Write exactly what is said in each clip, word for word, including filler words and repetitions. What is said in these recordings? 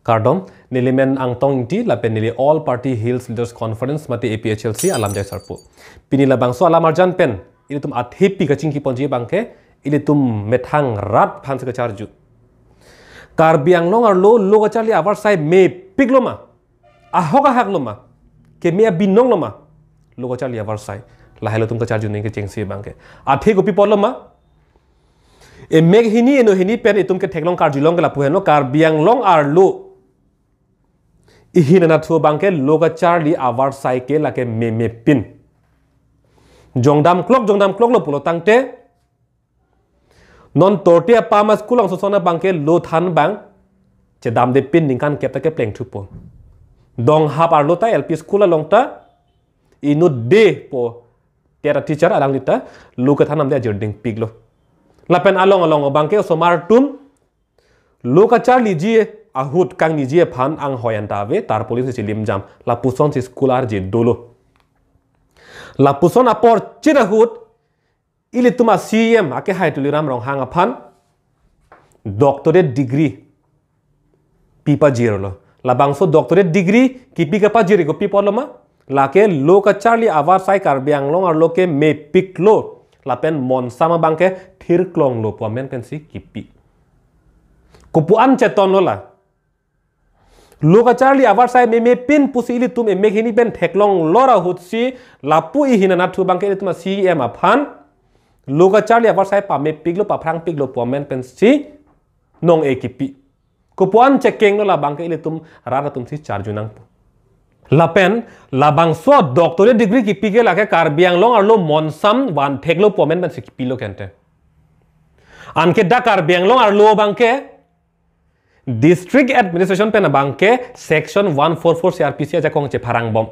Kardom, neli men Angtong Ingti, lapen neli All Party Hills Leaders Conference mate A P H L C alamjai sarpo. Pini labangso alam arjan pen, ilitum athepi kachingki ponji abangke, ilitum methang rat aphansi kacharju. Karbi Anglong arlo lo kacharli avarsai mepik lo ma? Ahok ahak lo ma? Keme abinong lo ma? Lo kacharli avarsai. Lahai ilitum kacharju nangji kechengsi abangke. Athe kopi apot lo ma? Emek hini eno hini pen itum ketheklong karjulong ke lapu henlo, Karbi Anglong arlo ihin anatthu abangke lo kacharli avarsai ke lake memepin. Jongdam klok, jongdam klok lo pulo tangte, non torti apam a-school along soson abangke lo than abang chedamdepin, ningkan kep ta kepleng thupo. Donghap arlo ta L P school along ta inut de po tera teacher alangli ta lo kethan damde ajirdingpik lo. Lapen along along abangke osomar atum lo kacharliji ahut kangniji aphan anghoi anta ave, tarpaulin si chilimjam. Lapusonsi school arje dolo. Lapuson apor chit ahut ilitum a-C E M akehai Tuliram Ronghang aphan doctorate degree pipajirlo. Labangso doctorate degree kipi kapajir kopi apot lo ma? Lake lo kacharli avarsai Karbi Anglong arlo ke mepik lo, lapen monsam abangke thirklong lo pu amen pensi kipi. Kopu an cheton lo la? Lo kacharli avarsai memepin pusi ilitum emek hini pen theklong lor ahutsi lapu ihin anatthu abangke ilitum a-C E M aphan lo kacharli avarsai pamepik lo, paphrangpik lo pu amen pensi nong-e kipi. Kopu an chekeng lo labangke ilitum rat atumsi charju nangpo. Lapen labangso doctorate degree kipi ke lake Karbi Anglong arlo monsam vanthek lo pu amen pensi kipi lo kente. Anke dak Karbi Anglong arlo abangke District Administration pen abangke Section one four four C R P C ajakong chepharang bom.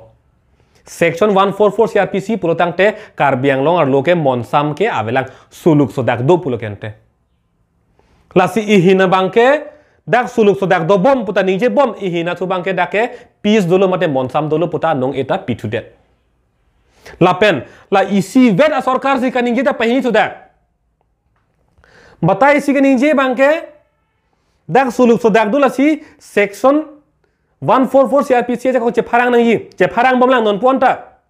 Section one four four C R P C pulo tangte Karbi Anglong arlo ke monsam ke avelang, suluk sodak do pulo kente. Lasi ihin abangke dak suluk sodak do bom puta ningje bom, ihin athu abangke dak ke peace dolo mate monsam dolo puta nong-e ta pithudet. Lapen la isivet asorkar si kaningje ta pahini thudak. Batai si kaningje abangke dak suluk sodak do, lasi Section one four four C R P C ajakong chepharang nangji, chepharang bomlang non pu anta.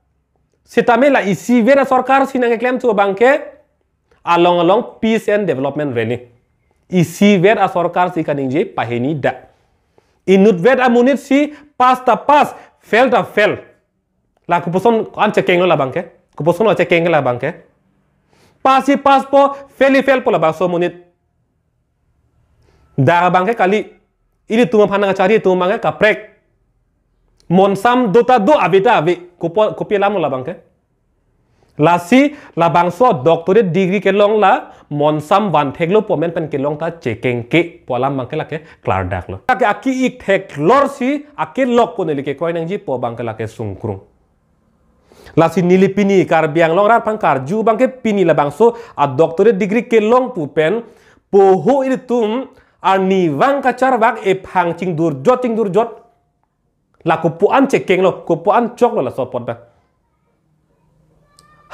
Sitame la isivet asorkar si nangkeklemthu abangke along along peace and development rally. Isivet asorkar si kaningje pahini dak. Inutvet amonit si pass ta pass, fail ta fail. La kopuson an chekeng lo labangke? Kopuson lo chekeng ke labangke? Pass si pass po, fail si fail po labangso amonit. Dak abangke kali, ilitum aphan nangkachari atum abangke kaprek. Monsam do ta do, ave ta ave. Kopo, kopi alam lo labangke? Lasi labangso doctorate degree kelong la monsam vanthek lo pu amen pen kelong ta chekeng ke pu alam abangke lake klardak lo. Lake aki-ik theklor si aki lok pu neli kekroi nangji pu abangke lake sungkrung. Lasi neli pini Karbi Anglong rat aphan karju abangke pini labangso a-doctorate degree kelong pu pen poho ilitum arnivang kacharvak ephang chingdurjot chingdurjot. La kopu an chekeng lo, kopu an chok lo laso apot ba?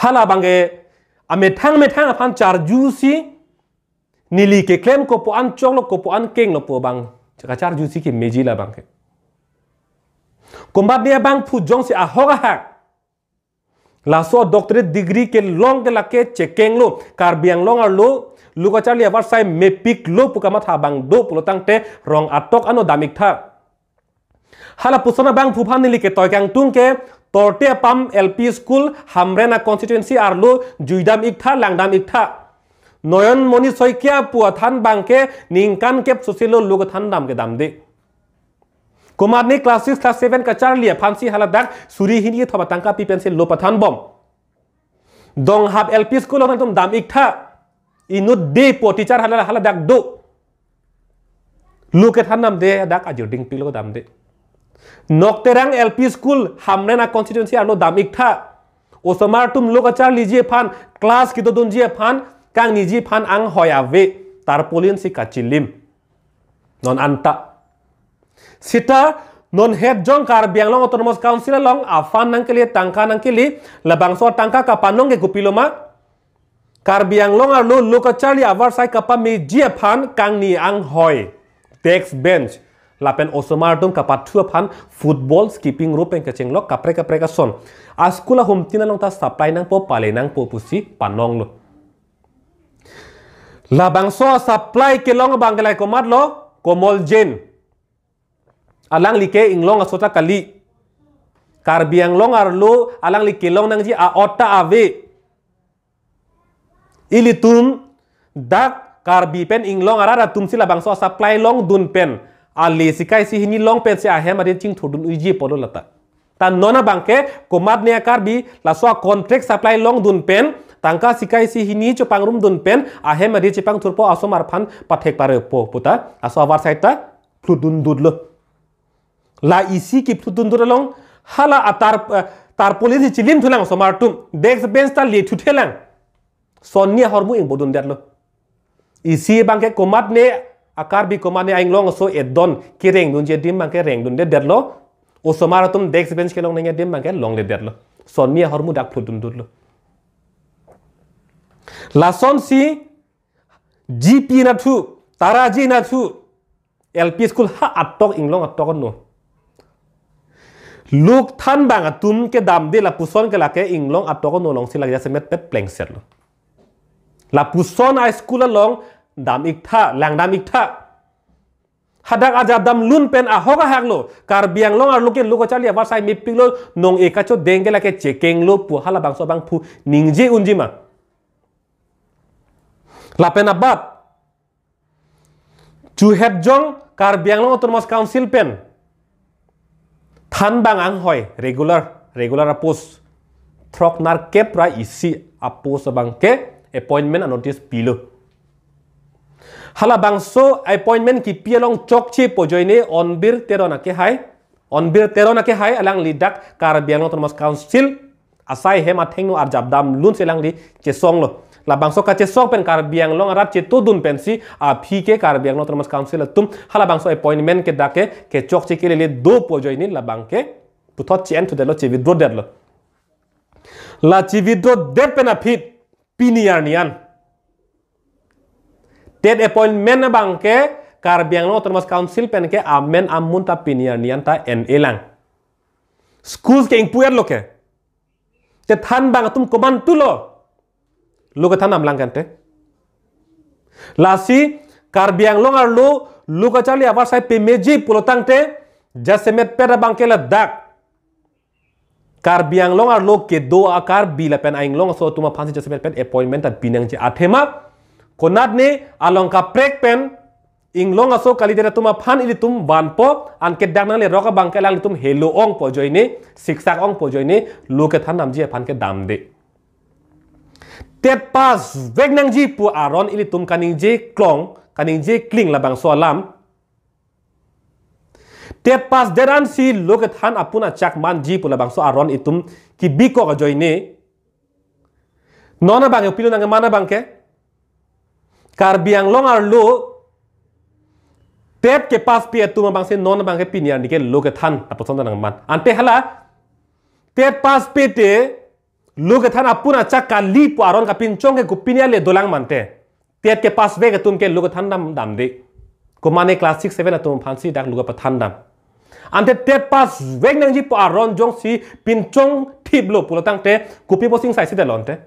Hala abangke amethang methang aphan charju si neli keklem kopu an chok lo, kopu an keng lo pu abang kacharju si kemeji labangke. Komatne abangphu jongsi ahok ahak laso doctorate degree kelong ke lake chekeng lo, Karbi Anglong arlo lo kacharli avarsai mepik lo pu kamatha abang do pulo tangte rong atok ano dam-ik tha. Hala puson abangphu aphan neli ketoi kangtung ke Torte Apam L P School Hamren a-constituency arlo juidam-ik tha, langdam-ik tha. Noyon Moni Saikia pu athan abangke ningkan kep sose lo lo kethan dam kedamde. Komatne class six, class seven kacharli aphansi haladak suri hini kethom atangka pi pensi lo pathan bom. Donghap L P School along atum dam-ik tha. Inut de po teacher hala, haladak do. Lo kethan damde dak ajirdingpik lo damde. Nokterang L P School Hamren a-constituency arlo dam-ik tha. Osomar atum lo kacharliji aphan, class kedodunji aphan, kangniji aphan anghoi ave. Tarpaulin si kachilim. Non anta. Sita non het jong Karbi Anglong Autonomous Council along aphan nangkele, tangka nangkele, labangso tangka kapanong ke kopi lo ma? Karbi Anglong arlo lo kacharli avarsai kapameji aphan kangni anghoi, desk bench, Lapen osomar atum kapathu aphan football, skipping rope pen kachenglok kaprek kaprek ason. A school ahum tin along ta supply nangpo, pale nangpo pusi panonglo. Labangso supply kelong abang ke lahai komatlo, Komol Jain. Alangli ke inglong aso ta kali. Karbi Anglong arlo alangli kelong nangji a-ot ta ave. Ilitum dak Karbi pen inglong arat atum si labangso supply longdun pen ale sika isi hini long pensi ahem arit chingthurdun uji apotlo lata. Ta non abang ke komatne a-Karbi laso a-contract supply longdun pen tangka sika isi hini chopangrumdun pen ahem arit chepangthurpo, asomar aphan pathek parepo puta laso avarsai ta phlutdundutlo. La isi kephlutdundut along hala atar, eh, tarpaulin si chilim thulang, osomar atum desk bench ta le thuthelang. Sonni ahormu ingbodundetlo. Isi abang ke komatne a-Karbi, komatne a-inglong aso edon kerengdunji adim abang ke rengdundedetlo. Osomar atum desk bench kelong nangji adim abang ke longledetlo. Sonni ahormu dak phlutdundutlo. Lasonsi G P nathu, Taraji nathu, L P school ha atok inglong atok no. Lok thanbang atum kedamde lapuson ke lake inglong atok no alongsi lake jasemet pet plengsetlo. Lapuson a-school along dam-iktha, langdam-iktha. Hadak ajat damlun pen ahok ahak lo. Karbi Anglong arlo ke lo kacharli avarsai mepiklo, nong-e kachodeng ke lake chekenglo pu halabangso abangphu ningje unji ma. Lapen abat Chuhetjong Karbi Anglong Autonomous Council pen thanbang anghoi regular, regular a-post throknerkep ra isi a-post abang ke appointment a-notice pilo. Halabangso appointment kipi along chokche pu ajoine Onbir Teron akehai, Onbir Teron akehai alangli dak Karbi Anglong Autonomous Council asai hem athengno arjap damlunsi alangli chesonglo. Labangso kachesong pen Karbi Anglong arat chetodun pensi aphi ke Karbi Anglong Autonomous Council atum halabangso appointment ke dak ke kechokche kelele do pu ajoine labang ke puthot che-en thudetlo, che-withdraw detlo. La che-withdraw det pen aphi pini arni an TET appointment abang ke Karbi Anglong Autonomous Council pen ke amen amun ta pini arni an ta en-e lang. Schools ke ingpu-etlo ke. Te thanbang atum komantulo? Lo kethan damlang kan te. Lasi Karbi Anglong arlo lo kacharli avarsai pemeji pulo tangte jasemet pet abang ke ladak Karbi Anglong arlo kedo a-Karbi lapen a-inglong aso atum aphansi jasemet pet appointment ta pinangji athema. Konatne along kaprek pen inglong aso kalite atum aphan ilitum vanpo, anke dak nanglerok abang ke alanglitum helo-ong pu ajoine, siksak-ong pu ajoine, lo kethan damji aphan ke damde. TET pass vek nangji pu aron ilitum kaningje klong, kaningje kling labangso alam. TET pass det ansi lo kethan apun achak manji pu labangso aron itum kebikok ajoine. Non abang yo pilo nangman abang ke. Karbi Anglong arlo TET kepasspe atum abangsi non abang ke pini arni ke lo kethan aposon nangman. Ante hala TET passpe te lo kethan apun achak kali pu aron kapinchong ke kopine ale dolang mante. TET kepass vek atum ke lo kethan dam damde. Komane class six seven atum aphansi dak lo kepathan dam. Ante TET pass vek nangji pu aron jongsi pinchongthiplo pulo tangte kopi posing saisi dalonte.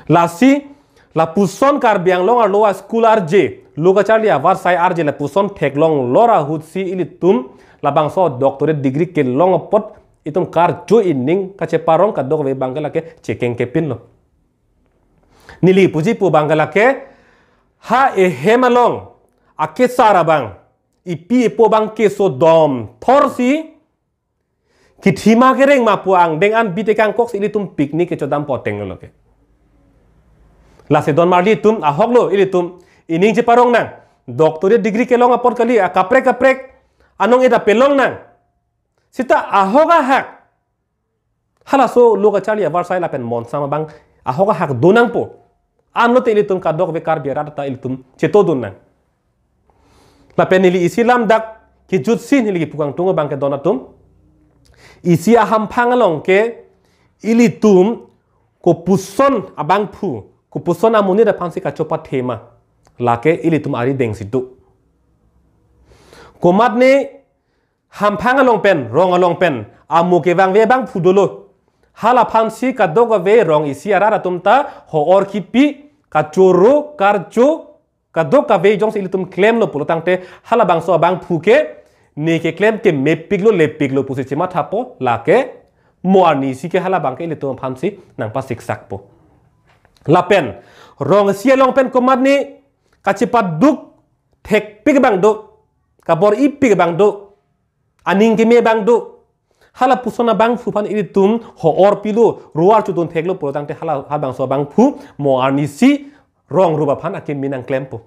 Lasi lapuson Karbi Anglong arlo a-school arje, lo kacharli avarsai arje lapuson theklonglo ra ahutsi ilitum labangso doctorate degree kelong apot itum karju ining kacheparong kadokave abang ke lake chekeng kepinlo. Neli puji pu abang ke lake ha ehem along akesar abang, ipi ipo abang keso dom thorsi kithima kereng ma pu angdeng an bite kangkok si ilitum picnic kechodam poteng lo ke. Lasi don marli itum ahok lo ilitum ining cheparong nang. Doctorate degree kelong apot kali akaprek kaprek anong eda pelong nang. Sita ahok ahak halaso lo kacharli avarsai lapen monsam abang ahok ahak do nangpo. Anlote ilitum kadokave Karbi arat ta ilitum chetodun nang. Lapen neli isi lam dak kejutsi neli kipukangtung abang ke don atum. Isi ahamphang along ke ilitum kopuson abangphu, kopuson amonit aphansi kachopathe ma, lake ilitum arideng si do. Komatne hamphang along pen, rong along pen, amo kevangve abangphu dolo. Hala aphansi kadokave rong isi arat atum ta ho-or kipi, kachoro, karcho, kadokave jongsi ilitum klemlo pulo tangte, halabangso abangphu ke, ne keklem ke mepiklo, lepiklo pusi chemathapo, lake mo arnisi ke halabang ke ilitum aphansi nangpasiksakpo. Lapen, rong isi along pen komatne kachepaduk thekpik abang do, kabor-ipik abang do, aning keme abang do. Hala puson abangphu aphan ilitum ho-or pilo, ro-ar chodun theklo pulo tangte hala, halabangso abangphu mo arnisi rong rup aphan akimi nangklempo.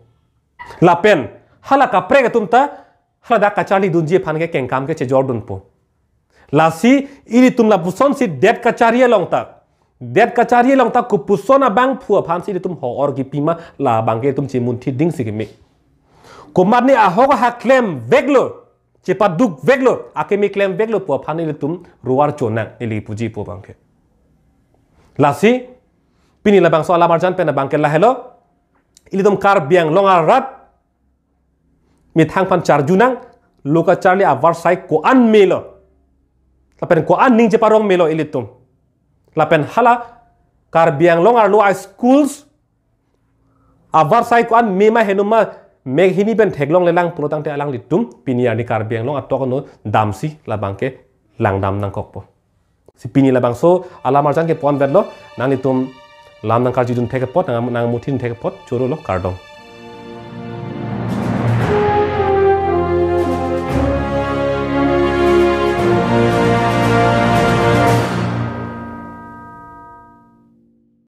Lapen, hala kaprek atum ta, hala dak kacharlidunji aphan ke kengkam ke chejordunpo. Lasi, ilitum lapusonsi det kachari along ta. Det kachari along ta kopuson abangphu aphansi ilitum ho-or kipima labang ke ilitum chimunthi dingsi keme. Komatne ahok ahak klemveklo, chepadukveklo, akimi klemveklo pu aphan ilitum ro-ar chonang, ili puji pu abang ke. Lasi, pini labangso alam arjan pen abang ke lahelo, ilitum Karbi Anglong arat, methang aphan charjunang, lo kacharli avarsai ko-an melo. Lapen ko-an ning cheparong melo ilitum. Lapen hala Karbi Anglong arlo a-schools avarsai ko-an mema henuma meghini pen theklonglelang pulo tangte alanglitum pini arni Karbi Anglong atok ano damsi labang ke langdam nangkokpo. Si pini labangso alam arjan ke ponvetlo, nanglitum lam nangkarjudun thek apot, nang, nangmuthidun thek apot, chorolo, kardom.